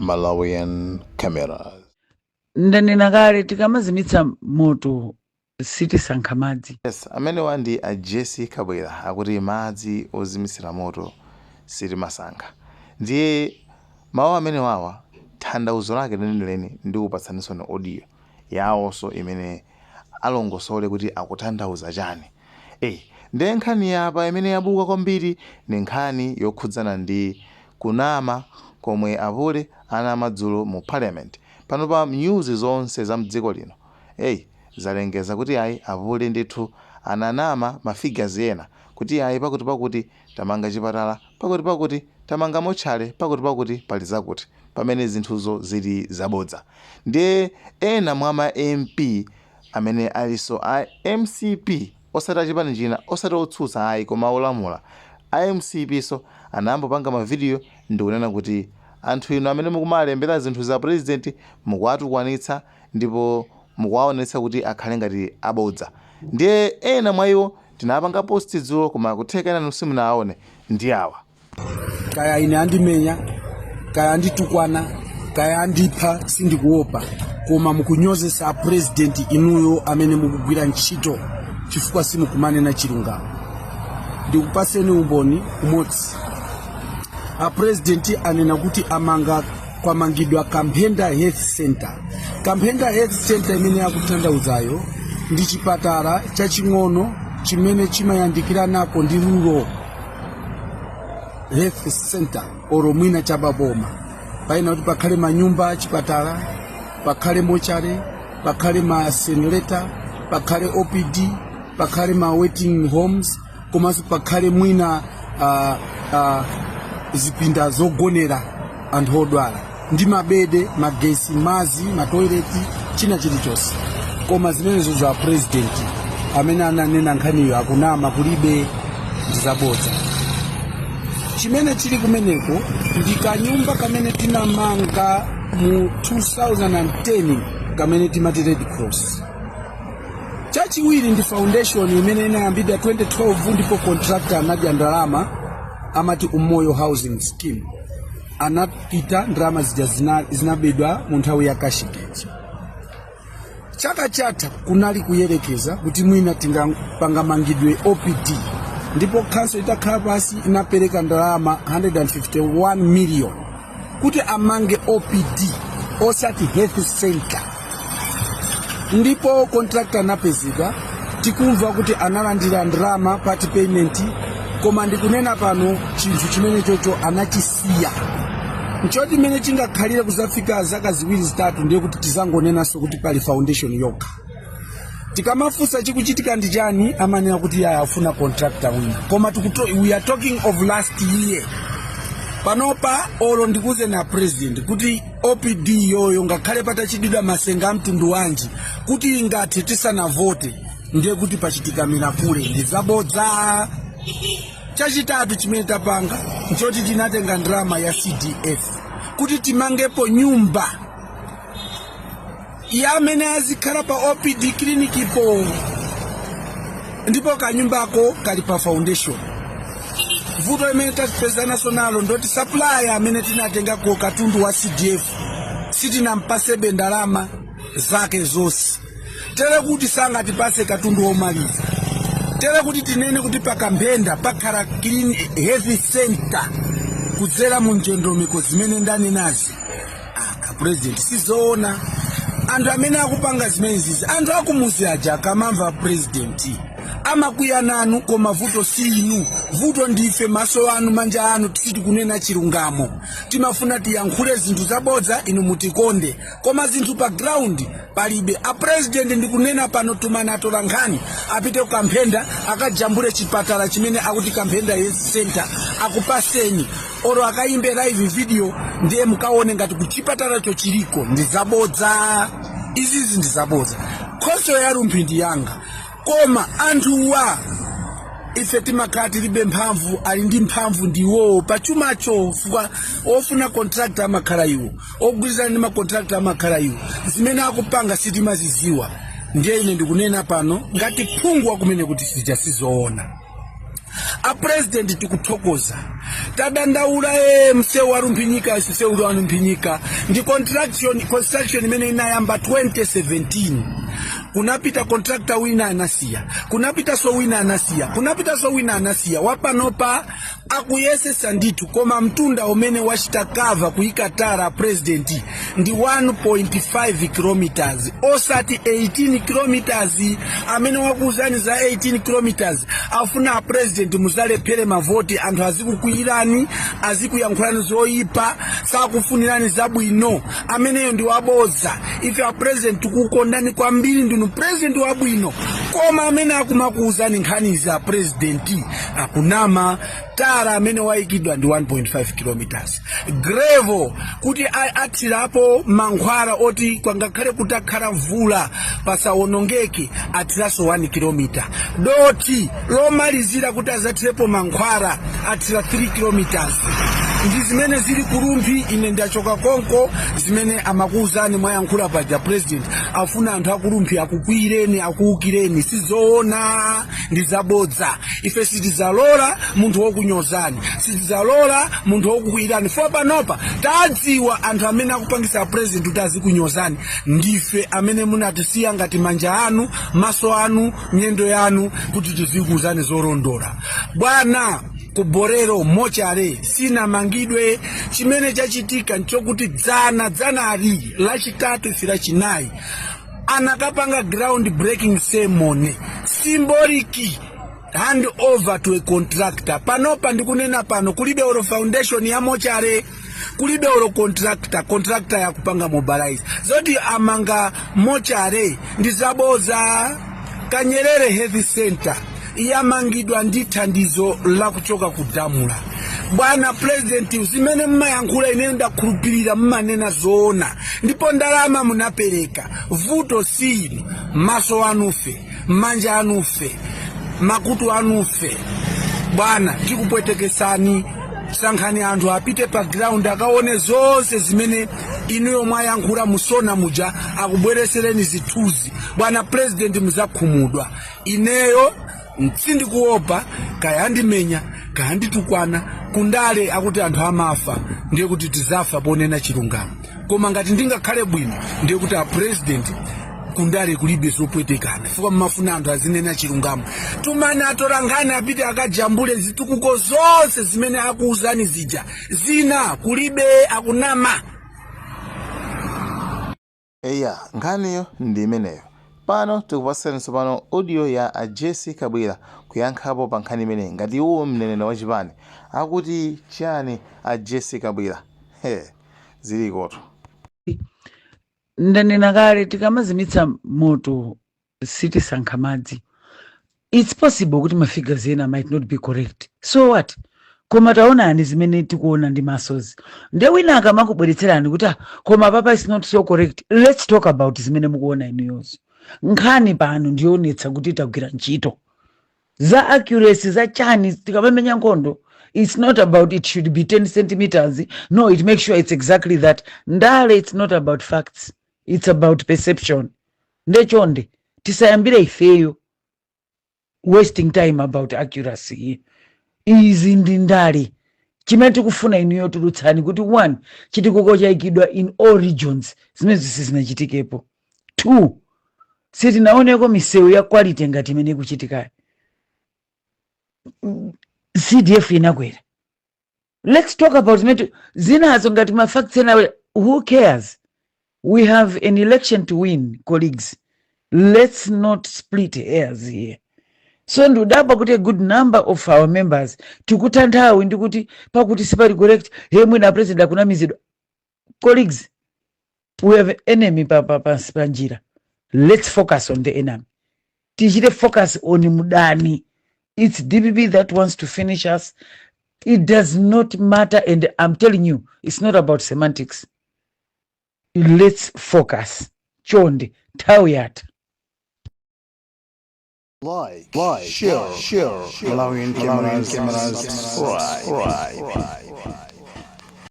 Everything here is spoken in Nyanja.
Malawian Cameras. Ndanena kale, tikamazimitsa moto sitisankha madzi. Yes, amenewa ndi a Jessie Kabwila, akuti madzi ozimisira moto sitimasankha. Ndiye mawu amenewawa tanthauzo lake lenileni ndikupatsaninso ni audio yawonso imene alongosole kuti akutanthauza chani. Ndiye nkhani yapa imene yabuka kwambiri ni nkhani yokhudzana ndi kunama komwe apule anama dzulo mu Parliament. Panopa news zonse za mdziko lino, eyi, zalengeza kuti ayi, apule ndithu ananama ma figures ena kuti ayi, pakuti pakuti tamanga chipatala, pakuti pakuti tamanga mortuary, pakuti pakuti pali zakuti, pamene zinthuzo zili zabodza. Ndiye ena mwa ma MP amene alinso a MCP, osati achipani china, osati otsutsa ayi, koma olamula a MCP so anayambopanga mavidiyo ndikunena kuti anthu inu amene mukumalembera zinthu za President mukuwatukwanitsa ndipo mukuwaonetsa kuti akhale ngati abodza. Ndiye ena mwa iwo tinapanga post dzulo, koma kutheka ena simunawaone, ndi awa. Kaya ine andimenya, kaya anditukwana, kaya andipha, sindikuopa, koma mukunyozesa a President inuyo amene mukugwira ntchito chifukwa simukumanena chilungamo. Ndikupaseni umboni umodzi. A President anena kuti amanga, kwamangidwa Kamphenda Health Center. Kamphenda Health Center imene akutanthauzayo ndi chipatala chaching'ono chimene chimayandikira nako ndi rural health center oro mwina chababoma. Paina kuti pakhale manyumba achipatala, pakhale mortuary, pakhale ma incinerator, pakhale OPD, pakhale ma waiting homes, komanso pakhale mwina zipinda zogonera anthu odwala ndi mabede, magesi, mazi, matoileti, china chilichonse. Koma zimenezo za President amene ananena nkhaniyo akunama, kulibe, ndi zabodza. Chimene chili kumeneko ndi kanyumba kamene tinamanga mu 2010 kamene timati Red Cross. Chachiwiri ndi foundation imene inayambidwa 2012 ndipo contractor anadya ndalama, amati Umoyo Housing Scheme. Anapita, ndalama zija zinabedwa mu nthawi ya Cashgate. Chaka chatha kunali kuyerekeza kuti mwina tingapangamangidwe OPD, ndipo council itakhala pasi inapereka ndalama 151 million kuti amange OPD, osati health center, ndipo contractor anapezeka. Tikumva kuti analandira ndalama part payment, koma ndikunena pano chinthu chimene chocho anachisiya. Nchoti imene chingakhalire kuzafika zaka 2, 3, ndiye kuti tizangonenanso kuti pali foundation yokha. Tikamafunsa chikuchitika ndi chani, amanena kuti yaya, afuna contractor wina. Koma we are talking of last year. Panopa olo ndikuze na President kuti OPD yoyo, ngakhale patachididwa masenga a mtundu wanji kuti ingathe tisanavote, ndiye kuti pachitika miracle, ndi zabodza. Chachitatu chimene tapanga nchoti tinatenga ndalama ya CDF kuti timangepo nyumba ya amene azikhala pa OPD clinic po, ndipo kanyumbako kali pa foundation. Vuto imene tatipezanaso nalo ndoti supplier amene tinatengako katundu wa CDF sitinampasebe ndalama zake zonse, tere kuti sangatipase katundu womaliza. Tere kuti tinene kuti pakamphenda pakhala clean health center kudzera mu ndondomeko zimene ndanenazi, aka President, sizoona. Anthu amene akupanga zimenezizi, anthu akumuzi aja akamamva President amakwiya nanu, koma vuto si inu, vuto ndife, maso anu, manja anu. Sitikunena chilungamo, timafuna tiyankhule zinthu zabodza inu mutikonde, koma zinthu pa ground palibe. A President, ndikunena pano, tumana atola nkhani apite ku Kamphenda akajambule chipatala chimene akuti Kamphenda Health Center, akupaseni, oro akayimbe live video, ndiye mukaone ngati kuchipatalacho chiliko. Ndi zabodza izizi, ndi zabodza. Khonsolo ya Rumphi ndi yanga, koma anthuwa ife timakhala tilibe mphamvu, ali ndi mphamvu ndiwowo pachumacho, fukwa ofuna contractor amakhala iwo, ogwirizana ndi ma contractor amakhala iwo. Zimene akupanga sitimaziziwa. Ndiye ine ndikunena pano ngati phungu wakumene kuti sija sizoona. A President, tikuthokoza. Tadandaula e msewu wa Rumphi-Nyika. Msewu wa Rumphi-Nyika ndi construction imene inayamba 2017. Kunapita contractor wina, anasiya. Kunapita so wina, anasiya. Kunapita so wina, anasiya. Wapanopa akuyesesa ndithu, koma mtunda umene wachita cover kuyika tara, President, ndi 1.5 kilometers, osati 18 kilometers. Amene wakuuzani za 18 kilometers afuna a President muzalephere mavoti, anthu azikukwiyirani, azikuyankhulani zoyipa, sakufunirani zabwino. Ameneyo ndi wabodza. Ife a President tikukondani kwambiri, ndinu President wabwino, koma amene akumakuuzani nkhanizi, a President, akunama. Tara amene wayikidwa ndi 1.5 kilometers. Gravel kuti athirapo mankhwala oti kwangakhale kutakhala mvula pasawonongeke, athiranso 1 kilomita. Doti lomalizira kuti azathirepo mankhwala athira 3 kilometers. Ndi zimene zili ku Rumphi. Ine ndachoka konko. Zimene amakuuzani, mwayankhula paja, President, afuna anthu aku Rumphi akukwiyireni, akuwukireni, sizoona, ndi zabodza. Ife sitidzalola munthu wokunyozani, sitidzalola munthu wokukwiyirani. Fo panopa tadziwa anthu amene akupangisa President kuti azikunyozani. Ndife amene munatisiya ngati manja anu, maso anu, miyendo yanu, kuti tizikuuzani zolondola. Bwana, ku Borero mortuary sinamangidwe. Chimene chachitika nchokuti dzana dzanali Lachitatu, ife Lachinayi anakapanga ground breaking ceremony, symbolic hand over to a contractor. Panopa ndikunena pano kulibe olo foundation ya mortuary, kulibe olo contractor. Contractor yakupanga mobilize. Zoti amanga mortuary ndi zaboza. Kanyerere Health Center yamangidwa ndi thandizo lakuchoka kudamula. Bwana President, zimene mmayankhula ine ndakhulupirira, mmanena zoona, ndipo ndalama munapereka. Vuto si inu, maso anufe, manja anufe, makutu anufe. Bwana, tikupwetekesani. Sankhani anthu apite pa ground akaone zonse zimene inuyo mwayankhula musona muja, akubweresereni zithunzi. Bwana President, muzakhumudwa. Ineyo sindikuopa, kaya andimenya, kaya anditukwana. Kundale akuti anthu amafa, ndiye kuti tizafa ponena chilungamo. Koma ngati ndingakhale bwino, ndiye kuti a President, kundale kulibe zopwetekana, chifukwa mmafuna anthu azinena chilungamo. Tumani atola nkhani apite akajambule zitukuko zonse zimene akuuzani zija. Zina kulibe, akunama. Eya, nkhaniyo ndi imeneyo. Pano tikupatsaninso pano audio ya a Jessie Kabwila kuyankhapo pa nkhani imeneyi ngati iwo mneneri wa chipani. Akuti chani a Jessie Kabwila? He, zilikoto. Ndanena kale, tikamazimitsa moto sitisankha madzi. It's possible kuti ma figures ena might not be correct, so what? Koma taonani zimene tikuona ndi masozi. Nde wina akamakubweretserani kuti, "Ah, koma papa is not so correct," let's talk about zimene mukuona inuyozo. Nkhani pano ndionetsa kuti tagwira ntchito. Za accuracy za chani? Tikamamenya nkhondo, it's not about it should be 10 centimeters. No, it makes sure it's exactly that. Ndale, it's not about facts, it's about perception. Ndechonde tisayambire ifeyo wasting time about accuracy. Izi ndi ndale. Chimene tikufuna, inuyo tulutsani kuti one, chitukuko chayikidwa in all regions, zimene sizinachitikepo. Two, sitinaoneko misewu ya quality ngati imene ikuchitikayi. CDF inakwera. Let's talk about zimene zinazo ngati ma facts ena, who cares? We have an election to win, colleagues. Let's not split hairs here. So ndikudabwa kuti a good number of our members tikutha nthawi ndikuti pakuti sipali correct, he, mwina President akunamizidwa. Colleagues, we have an enemy pa pa njira. Let's focus on the enemy. Tichite focus on mudani. It's DPP that wants to finish us. It does not matter, and I'm telling you, it's not about semantics. Let's focus, chonde, nthawi yatha. Like, share, Malawian cameras, subscribe.